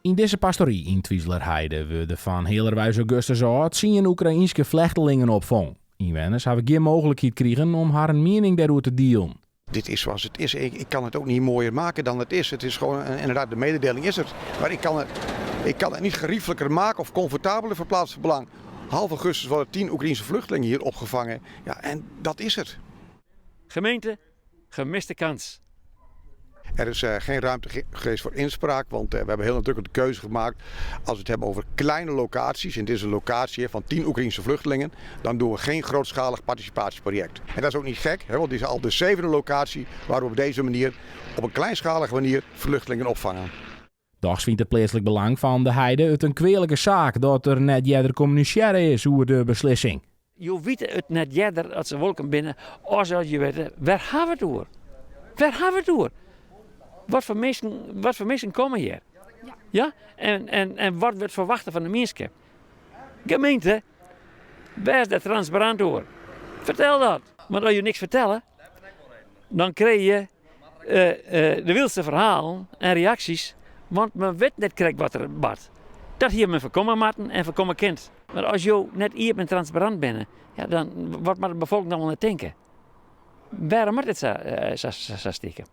Yn dizze pastory yn Twizelerheide wurde fan healerweis augustus ôf tsien Oekraïnske flechtelingen opfong. Ynwenners hawwe gjin mooglikheid krigen om harren miening dêroer te dielen. Dit is zoals het is. Ik, ik kan het ook niet mooier maken dan het is. Het is gewoon, inderdaad, de mededeling is het. Maar ik kan het, ik kan het niet geriefelijker maken of comfortabeler voor plaatselijk belang. Half augustus worden 10 Oekraïnse vluchtelingen hier opgevangen. Ja, en dat is het. Gemeente, gemiste kans. Er is eh, geen ruimte geweest voor inspraak, want eh, we hebben heel nadrukkelijk de keuze gemaakt. Als we het hebben over kleine locaties, en dit is een locatie van 10 Oekraïnse vluchtelingen, dan doen we geen grootschalig participatieproject. En dat is ook niet gek, hè, want dit is al de zevende locatie waar we op deze manier, op een kleinschalige manier, vluchtelingen opvangen. Dochs fynt it pleatslik belang fan De Heide it in kwealike saak dat der net earder kommunisearre is oer de beslissing. Jo witte it net earder as se wolkom binne, as as je witte, wêr ha we it oer? Wêr ha we it oer? Wat foar minsken, wat foar minsken komme hjir? Ja? En, en, en wat wurdt ferwachte fan de mienskip? Gemeente, wês dêr transparant oer. Fertel dat. Want as je niks fertelle, dan krije je de wildste ferhalen en reaksjes, want men wit net krekt wat der bart. Dat hie men foarkomme moatten en foarkomme kind. Mar as jo net iepen en transparant binne, ja, dan wat moat de befolking dan wol net tinke? Wêrom moat dit sa, sa, sa stikken?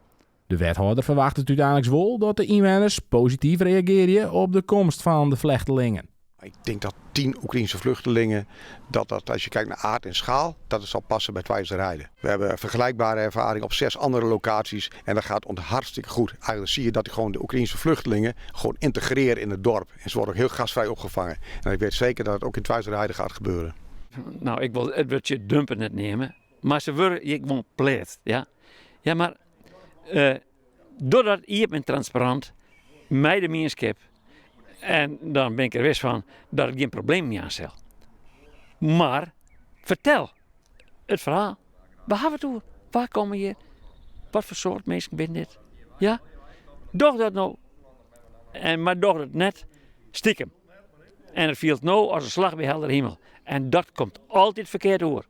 De wethâlder ferwachtet úteinliks wol dat de ynwenners posityf reagearje op de komst fan de flechtelingen. Ik denk dat 10 Oekraïense vluchtelingen, dat dat als je kijkt naar aard en schaal, dat het zal passen bij Twizelerheide. We hebben vergelijkbare ervaring op zes andere locaties en dat gaat ons hartstikke goed. Eigenlijk zie je dat gewoon de Oekraïense vluchtelingen gewoon integreren in het dorp. En ze worden ook heel gastvrij opgevangen. En ik weet zeker dat het ook in Twizelerheide gaat gebeuren. Nou, ik wil it wurdsje dumpen net neame, mar se wurde hjir gewoan pleatst. Ja, ja mar uh, doch dat iepen en transparant mei de mienskip en dan bin ik der wis fan dat it gjin problemen jaan sil. Mar fertel it ferhaal. Wêr ha we it oer? Wa komme hjir? Wat foar soart minsken binne dit? Ja? Doch dat no. En, mar doch it net stikem. En it fielt no as in slach by helder himel. En dat komt altyd ferkeard oer.